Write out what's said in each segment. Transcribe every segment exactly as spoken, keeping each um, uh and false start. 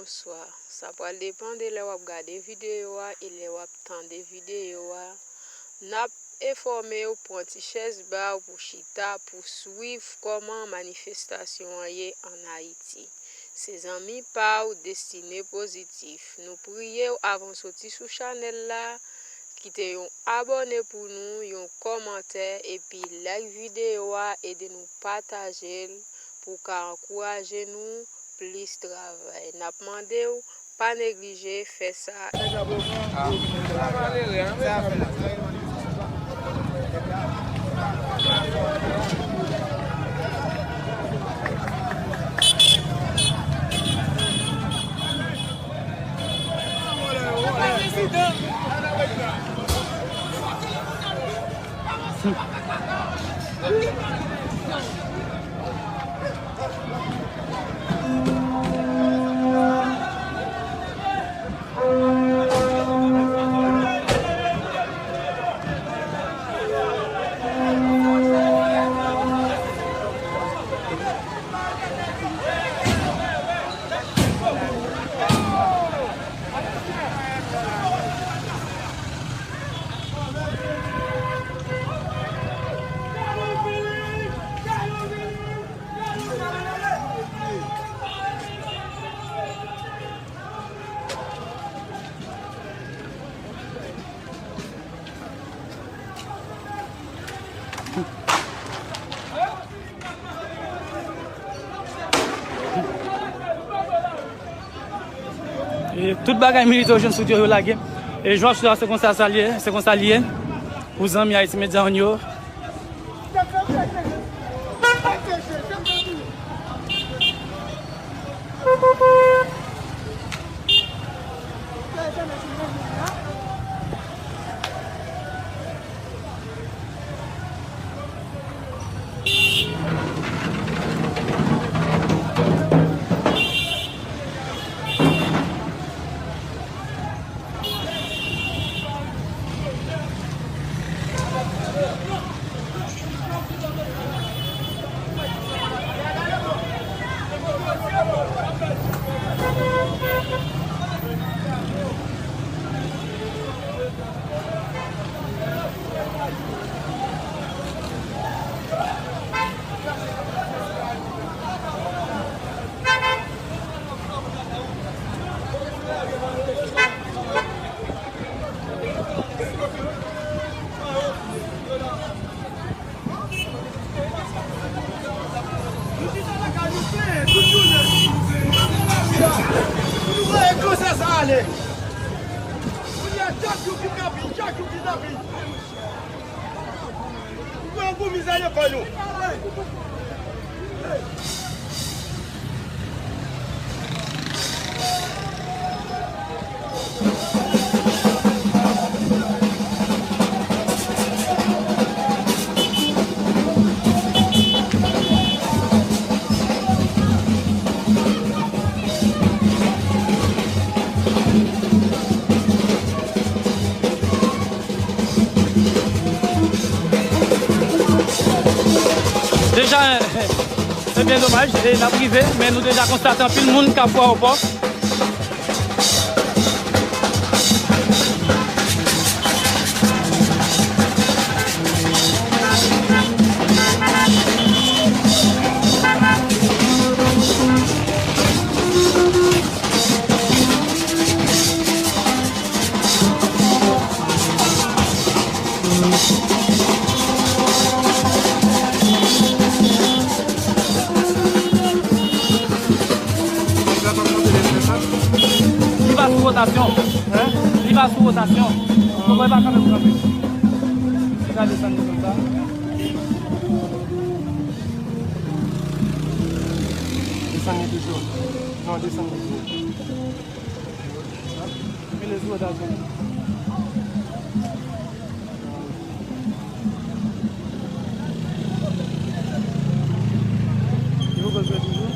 oswa. Sa pral depann de lè w ap gade videyo a e lè w ap tande videyo a. N ap enfòme w, pran ti chèz ba w pou chita, pou swiv kòman manifestasyon an ye ann Ayiti. Se zanmi pa w Destine Pozitif. Nou priye w avan w soti sou chanèl la, kite yon abòne pou nou, yon kòmantè, epi like videyo a, ede nou pataje l pou w ka ankouraje nou plis travay. N ap mande w pa neglije fè sa. E tout bagay militè yo jwenn sou tè yo, yo lage. E jodi a, se konsa sa l ye, se konsa l ye. Pou zanmi Ayiti Medya One yo. Ou wè, e konsa sa ale. Kounye a, chak jou kidnapin, chak jou kidnapin. Ou wè, yon gwo mizè nan kò nou. Deja, se byen domaj, e n ap rive, men nou deja konstate anpil moun k ap fè awopò. Li pa sou wotasyon. Li pa sou wotasyon. Konvòy pa kanpe pou kanpe. Li ka desann li konsa. Desann li toujou. Non, desann li toujou. Mele sou wotasyon. Yo bezwen toujou.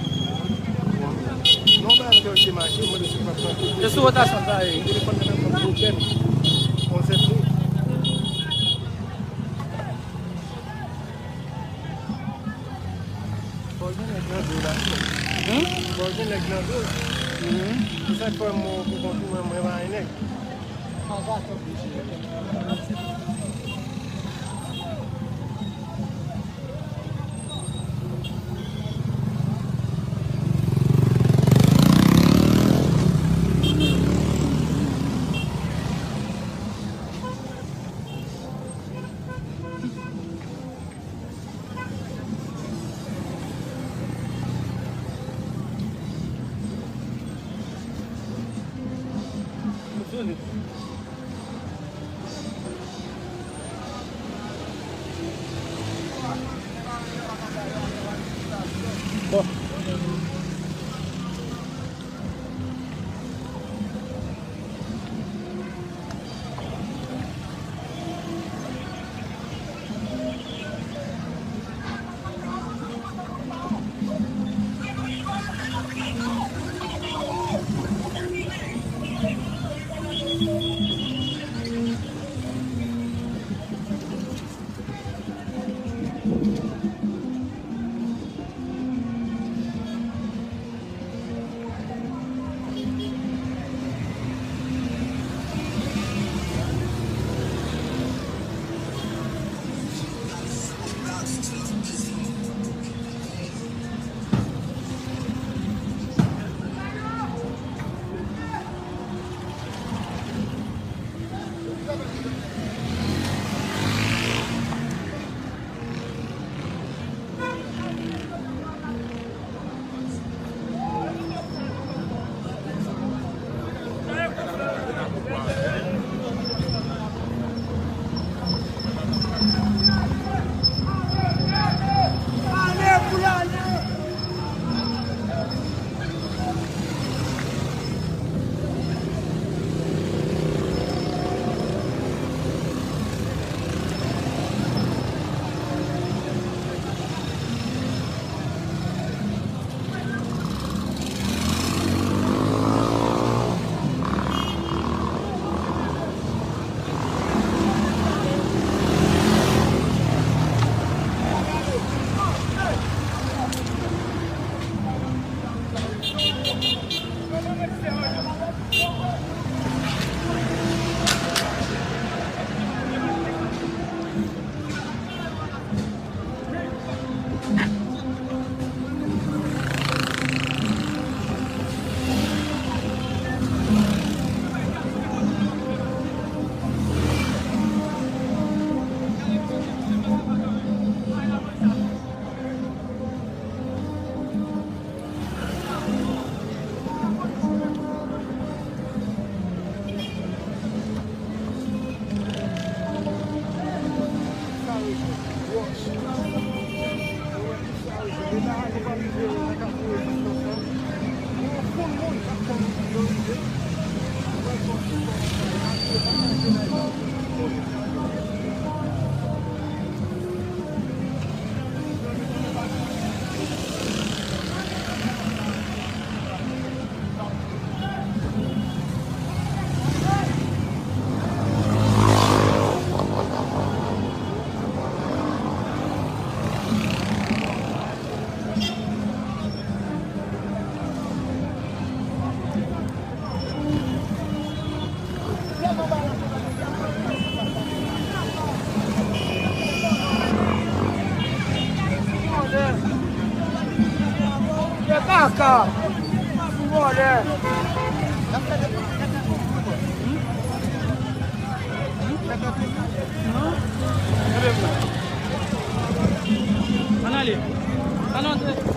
Non, ba, m te mache, mwen, de sou pa tranke. E sou wotasyon sa ye. Telefòn nan nan pwoblèm. On sèt li. Fò gen nèg nan do la. Hmm? Fò gen nèg nan do. Se sa k fè mwen pou kont mwen, mwen pa yon nèg. Ann ale. Ann antre.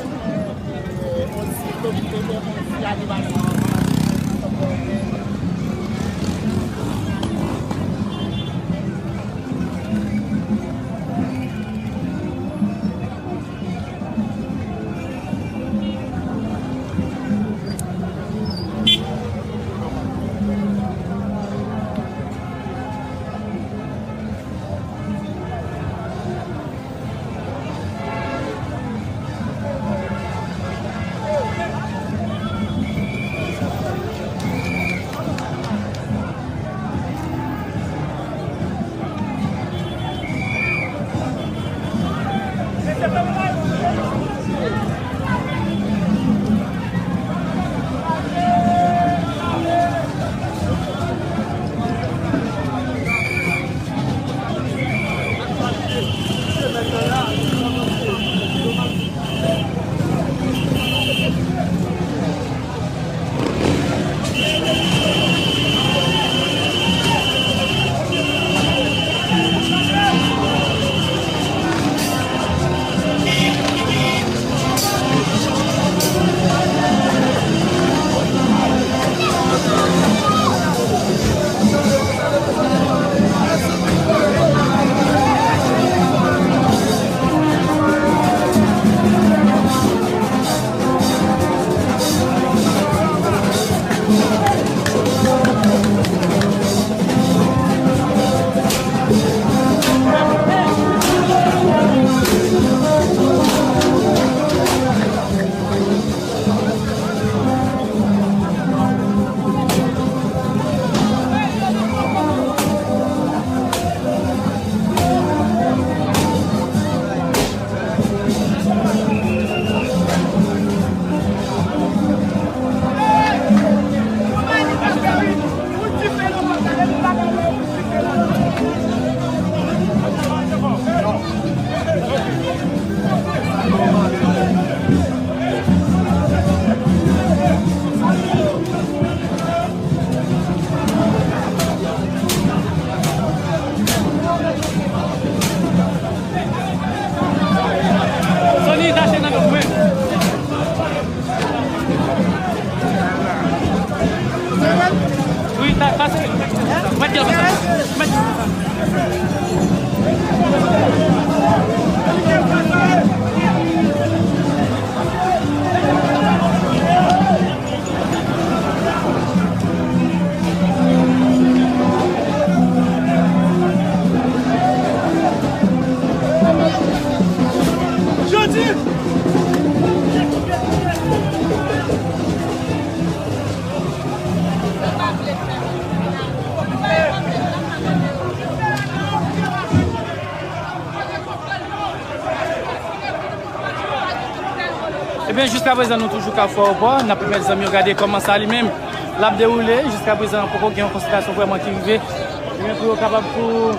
Pase. Mèt gen konsa. Mèt gen konsa. Jodi! Ebyen, jiskaprezan, nou toujou Kafou Ayewopò. N ap pèmèt zanmi yo gade kòman sa li menm l ap dewoule. Jiskaprezan, poko gen yon konsiltasyon vrèman ki rive. Ebyen, pou yo kapab, pou,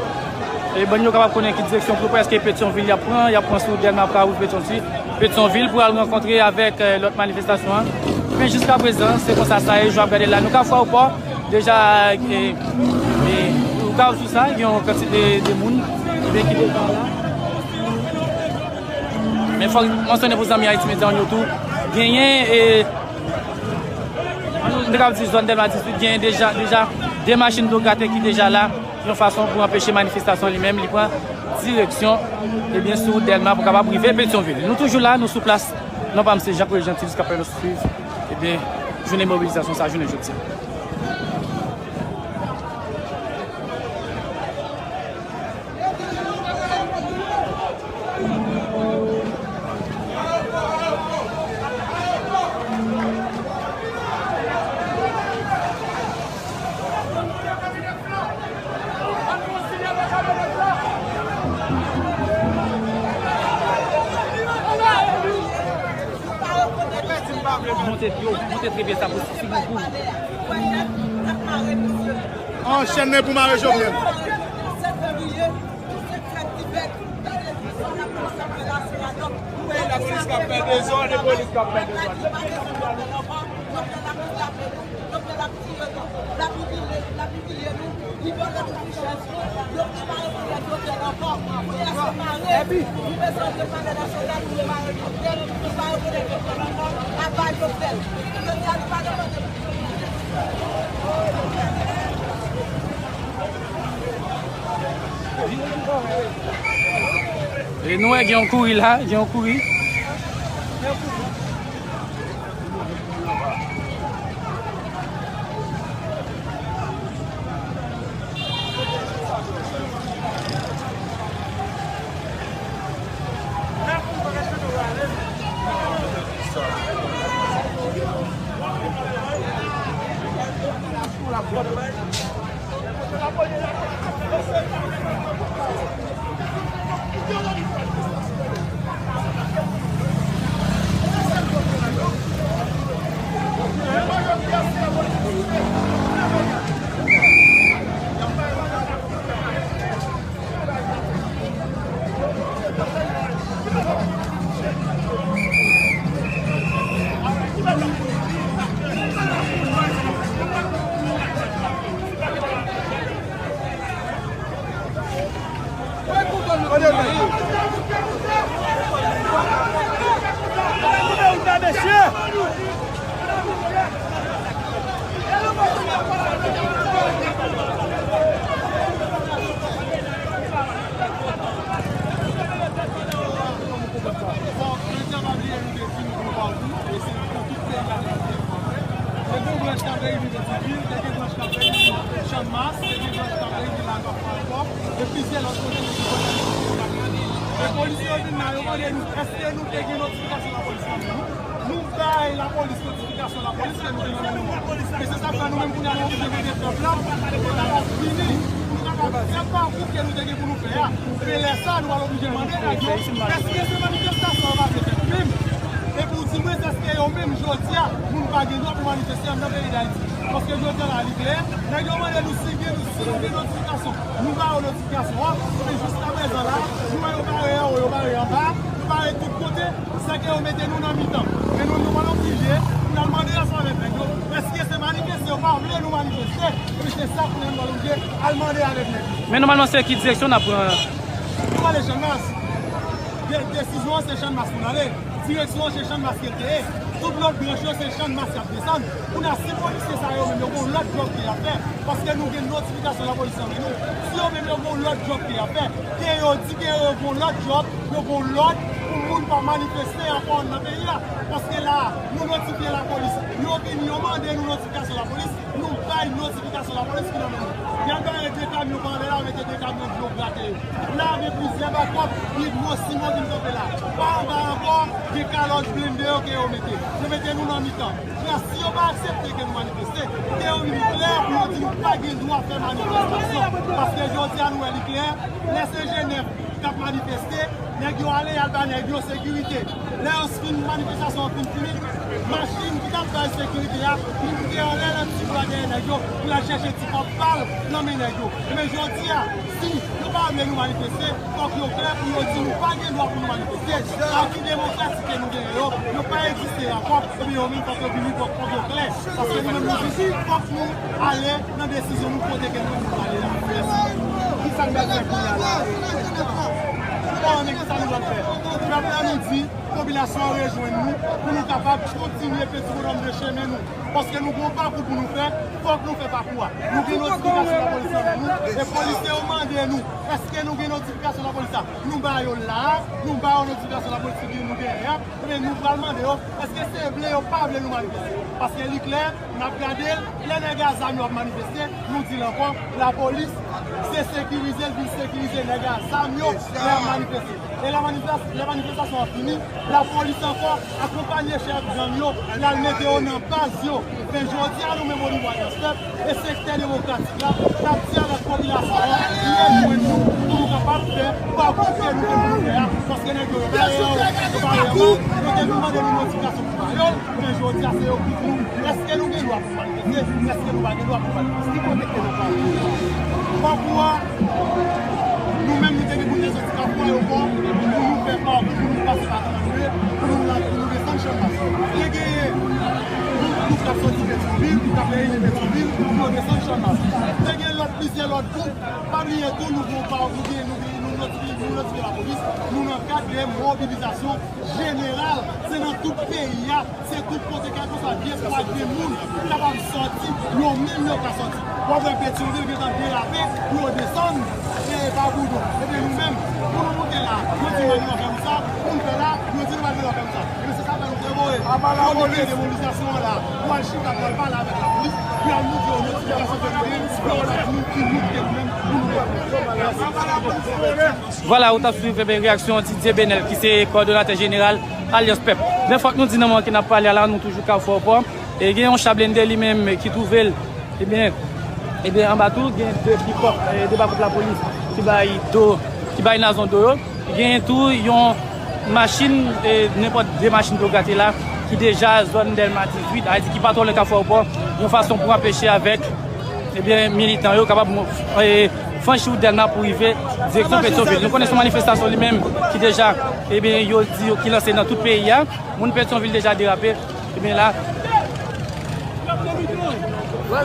e, bann yo kapab konnen ki direksyon pou prèske Petyonvil y ap pran. Y ap pran sou Dèlma pou rive Petyonvil, Petyonvil pou al rankontre avèk, e, lòt manifestasyon an. Men jiskaprezan, se konsa sa ye, jan w ap gade la. Nou Kafou Ayewopò, deja, e, e, ou ka wè sou sa, gen yon kantite de, de moun, ebyen, ki deja la. Men fòk mansyonnen pou zanmi Haiti Media yo tou, genyen, e, nou te kab di zòn Dèlma dizuit, genyen deja, deja de machin dlo grate ki deja la, yon fason pou anpeche manifestasyon li menm, li pran direksyon, ebyen, sou Dèlma pou kapab rive Petyonvil. Nou toujou la, nou sou plas. Non pa m se Jean Claude Jeantilus k ap fè nou swiv, ebyen, jounen mobilizasyon sa, jounen jodi a. Monte pi wo, monte trè byen sa posib, si gon kou. An chèn nen pou mare Jovenel. Lapolis k ap fè dezòd, lapolis k ap fè dezòd. E nou wè gen yon kouri la, gen yon kouri. Fò Kretyen pa bliye nou te di nou gon pati, e se pou tout peyi a te fè. Te gen branch k ap reyini Petyonvil, te gen branch k ap reyini Channmas, te gen branch k ap reyini Lakafwa ankò, e plizyè lòt kote nou te konn al. E polisye yo vin la, yo mande nou, èske nou te gen notifikasyon lapolis nan men nou? Nou bay lapolis notifikasyon lapolis ke nou te nan men nou an. E se sa k fè nou menm kounye a nou oblije mete pèp la, pou nou kapab vini, pou nou kapab fè pakou ke nou te gen pou nou fè a. Men lè sa a, nou pral oblije mande nèg yo, èske se manifestasyon yo pa te fèt menm? Epi w di mwen, èske yo menm jodi a, moun pa gen dwa pou manifeste anndan peyi Dayiti? Paske jodi a la, li klè, nèg yo mande nou si gen, si nou gen notifikasyon. Nou ba yo notifikasyon an, men jiskaprezan la, nou wè yo bare anwo, yo bare anba, yo bare tout kote. Sèke yo mete nou nan mitan. Men nou, nou pral oblije pou n al mande ansanm avèk nèg yo, èske se manifeste yo pa vle nou manifeste? Epi se sa kounye a nou pral oblije al mande avèk nèg yo. Men nòmalman, se ki direksyon n ap pran? Nou prale Channmas. De-, desizyon an, se Channmas pou n ale. Direksyon an, se Channmas ke l te ye. Tout lòt branch yo se Channmas y ap desann. Kounye a, si polisye sa yo menm yo gon lòt djòb ke y ap fè, paske nou gen notifikasyon lapolis nan men nou. Si yo menm yo gon lòt djòb ke y ap fè, ke yo di ke yo gon lòt djòb, yo gon lòd pou moun pa manifeste ankò nan peyi a. Paske la, nou notifye lapolis. Yo vini, yo mande nou notifikasyon lapolis. Nou bay notifikasyon lapolis ki nan men nou. Y al bare de kamyon pa anlè la, mete de kamyon dlo grate yo. La, gen plizyè bakòp, Hydro, Simon vin kanpe la. Pa anba ankò, gen kalòj blende yo ke yo mete. Yo mete nou nan mitan. Frè, si yo pa aksepte ke nou manifeste, ke yo vin klè pou yo di nou pa gen dwa fè manifestasyon. Paske jodi a nou wè li klè, lè se G nèf k ap manifeste, nèg yo ale, y al ba nèg yo sekirite. Lè yo fin manifestasyon an fin fini, machin ki t ap bay sekirite a, li moute anlè nan ti bwa dèyè nèg yo pou l al chèche ti kòb pa l nan men nèg yo. Ebyen, jodi a, si yo pa vle nou manifeste, fòk yo klè pou yo di nou pa gen dwa pou nou manifeste. Pati demokratik ke nou genyen yo, yo pa egziste ankò, ebyen, yo menm fòk yo vini, fòk, fòk yo klè. Paske nou menm nou di, fòk nou ale nan desizyon nou kote ke nou menm nou prale la. Mèsi. Ki sa n pral fè kounye a la? Bon, men ki sa nou pral fè? Pèp la nou di, popilasyon an rejwenn nou pou nou kapab kontinye peti bonòm de chemen nou. Paske nou gon pakou pou nou fè, fòk nou fè pakou a. Nou gen notifikasyon lapolis nan men nou, e polisye yo mande nou, èske nou gen notifikasyon lapolis la? Nou ba yo l la a, nou ba yo notifikasyon lapolis ki nou genyen an. Ebyen, nou pral mande yo, èske se vle yo pa vle nou manifeste? Paske li klè, n ap gade l, lè nèg a zam yo ap manifeste, nou di l ankò, lapolis se sekirize l vin sekirize nèg a zam yo lè y ap manifeste. E lè manifes-, lè manifestasyon an fini, lapolis ankò akonpanye chèf gang yo, l al mete yo nan baz yo. Men jodi a, nou menm, o nivo Alyans Pèp, e sektè demokratik la, n ap di avèk popilasyon an, rejwenn nou pou nou kapab fè pakou ke nou te vin fè a, paske nèg yo, yo pa reyèl, yo pa reyèl, yo te vin mande nou notifikasyon pou ba yo l, men jodi a, se yo ki di nou, èske nou gen dwa pou manifeste, èske nou pa gen dwa pou manifeste? Ki kote ke nou pral? Pakou a, nou menm, nou te gen pou n te soti Kafou Ayewopò, pou nou fè pakou, pou nou pase pa Kananlye, pou nou la, pou nou desann Channmas. Te genyen yon gwoup k ap soti Petyonvil, k ap reyini Petyonvil, pou yo desann Channmas. Te gen lòt, plizyè lòt gwoup. Pa bliye tou, nou gon pa, nou gen, nou gen, nou notifiye, nou notifiye lapolis, nou nan kad de mobilizasyon jeneral. Se nan tout peyi a, se tout kote, kèlkeswa dyèspora gen moun kapab sòti, yo menm yo ka sòti. W ap wè Petyonvil gentan derape pou yo desann, e, pa Boudon. Ebyen, nou menm, pou nou moute la, yo di nou pa gen dwa fè nou sa, pou n fè la, yo di nou pa gen dwa fè nou sa. Ebyen, se sa fè nou te voye komite de mobilizasyon an la, pou al chita, pou al pale avèk lapolis, pou al montre yo notifikasyon ke nou gen, pou yo di nou ki wout ke nou menm, pou nou pran. Mèsi. Vwala, ou t ap swiv, ebyen, reyaksyon Didier Benel, ki se kowòdonatè jeneral Alyans Pèp. Men fòk nou di nan moman ke n ap pale a la, nou toujou Kafou Ayewopò. E gen yon cha blende li menm ki twouve l, ebyen, ebyen, anba tou, gen de pikòp, e, de bakòp lapolis ki bay do, ki bay Nazon do yo. Gen tou yon machin, e, nenpòt de machin dlo grate la, ki deja zòn Dèlma dizuit, Ayiti, ki patwone Kafou Ayewopò, yon fason pou anpeche avèk ebyen, militan yo kapab, e, franchi wout Dèlma pou rive direksyon Petyonvil. Nou konnen se yon manifestasyon li menm ki deja, ebyen, yo di yo ki lanse nan tout peyi a. Moun Petyonvil deja derape. Ebyen, la,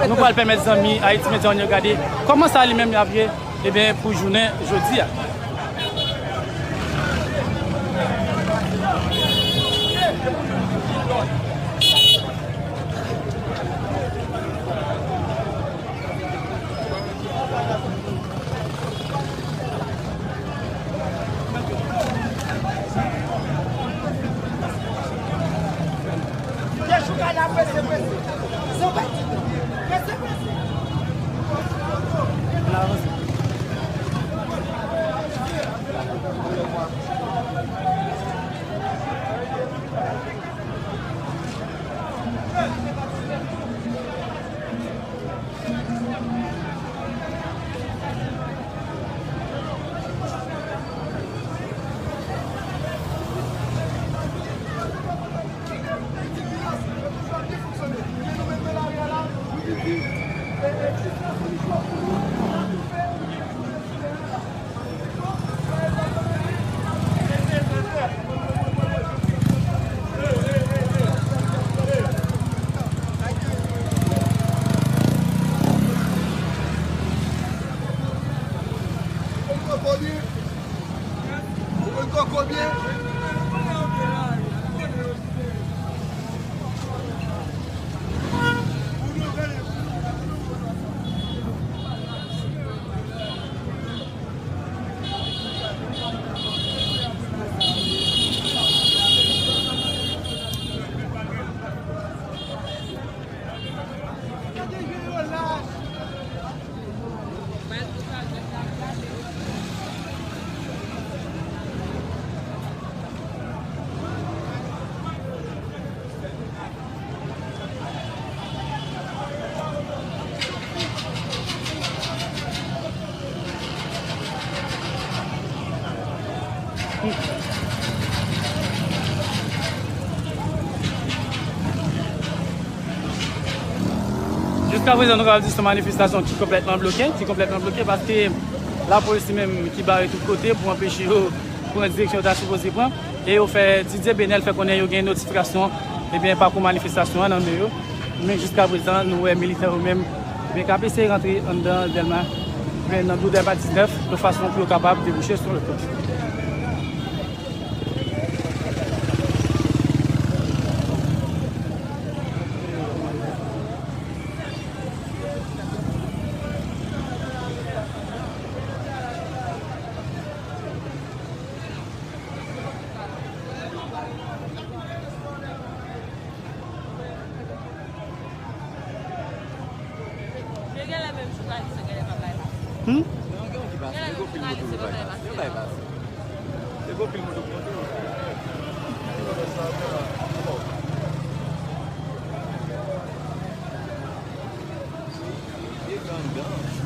nou pral pèmèt zanmi Ayiti Medya Online yo gade kòman sa li menm ap ye, ebyen, pou jounen jodi a. Jiska prezan, nou kapab di se yon manifestasyon ki konplètman bloke, ki konplètman bloke paske lapolis li menm ki bare tout kote pou anpeche yo pran direksyon yo ta sipoze pran. E yo fè, Didier Benel fè konnen yo gen notifikasyon, ebyen, pakou manifestasyon an nan men yo. Men jiska prezan, nou wè militan yo menm, ebyen, k ap eseye rantre anndan Dèlma, ebyen, nan Boulevard diznèf, yon fason pou yo kapab debouche sou lòt kote. Hmm? Genlè menm jounalis yo pa bay pase. Hmm?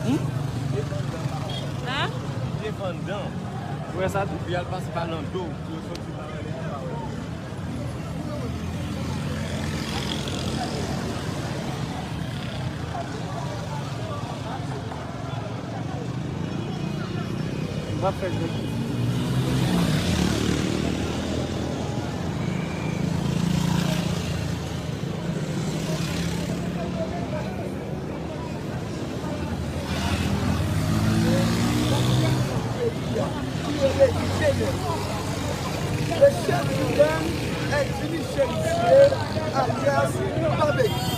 Hein? Ou wè sa tou? Epi al pase pa nan do, pou yo soti pa nan do. M p ap fè jwèt. Ki rele Jenè. Le chef du gang est Jimmy Chérizier, alias Babekyou.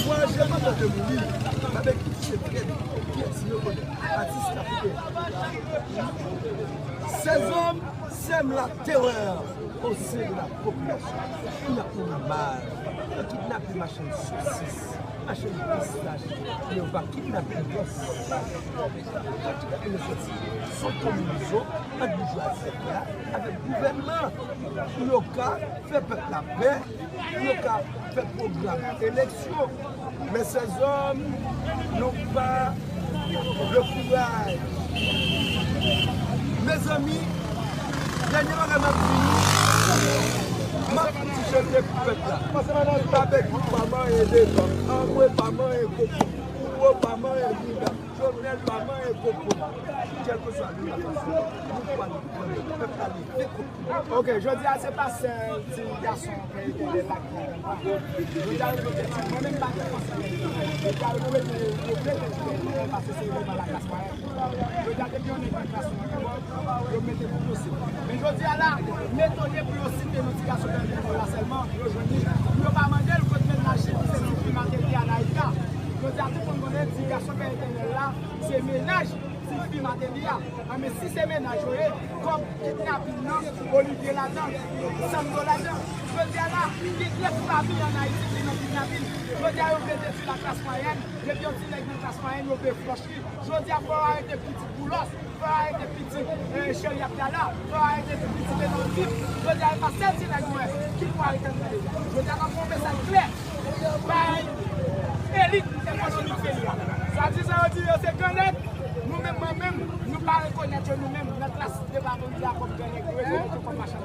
Moi, j'ai pas peur de mourir. Babekyou, c'est très bien. Bien sûr, on est artiste africain. Ces hommes sèment la terreur au sein de la population. Y a pou mal. Yo kidnape machann sosis, machann pistach, men yo pa kidnape bòs. Yo kidnape mesye. Se yon konbinezon ant boujwazi a avèk gouvènman pou yo ka fè pèp la pè, pou yo ka fè pwogram eleksyon. Mèsèzòm, nou pa de kouraj. Mezanmi, dènye bagay m ap di nou, m ap fouti chante pou pèp la. Babekyou pa manyen devan, Anmwe pa manyen koko, Pwouwo pa manyen gouda, Jovenel pa manyen koko. Kèlkeswa nou la fason, nou pral pran pèp la leve kont nou. Ok, jodi a se pa sèl ti gason Pè Etènèl la ki nan men l. Jodi a yo mete ti, mwen menm m pa gen konsèy. Jodi a yo mete, yo mete ti Pè Etènèl paske se eleman laklas mwayèn. Jodi a depi yon nèg nan klas mwen, yo mete pou yo site. Men jodi a la, m etone pou yo site non ti gason Pè Etènèl la sèlman, yo jwenn li. Pou yo pa mande l kot mennaj li pou se ti fi Martelly a Naïka. Jodi a tout moun konnen ti gason Pè Etènèl la, se mennaj ti fi Martelly a. Anben, si se mennaj yo ye, kòb kidnapin nan, Olivier ladan, Sandro ladan. Jodi a la, gen trèz fanmi ann Ayiti ki nan kidnapin. Jodi a, yo vle detwi laklas mwayèn. Depi yon ti nèg nan klas mwayèn, yo vle flòch li. Jodi a, fò yo arete pitit Boulos, fò yo arete pitit, eh, Cheri Abdala, fò yo arete pitit Bernardin. Jodi a, e pa sèl ti nèg nou wè ki pou arete nan peyi a. Jodi a, n ap voye yon mesaj klè bay elit ekonomik peyi a. Swadizan yo di yo se gran nèg, nou menm, mwen menm, nou pa rekonèt yo nou menm nan klas devalorizan kòm gran nèg, nou rekonèt yo kòm machann.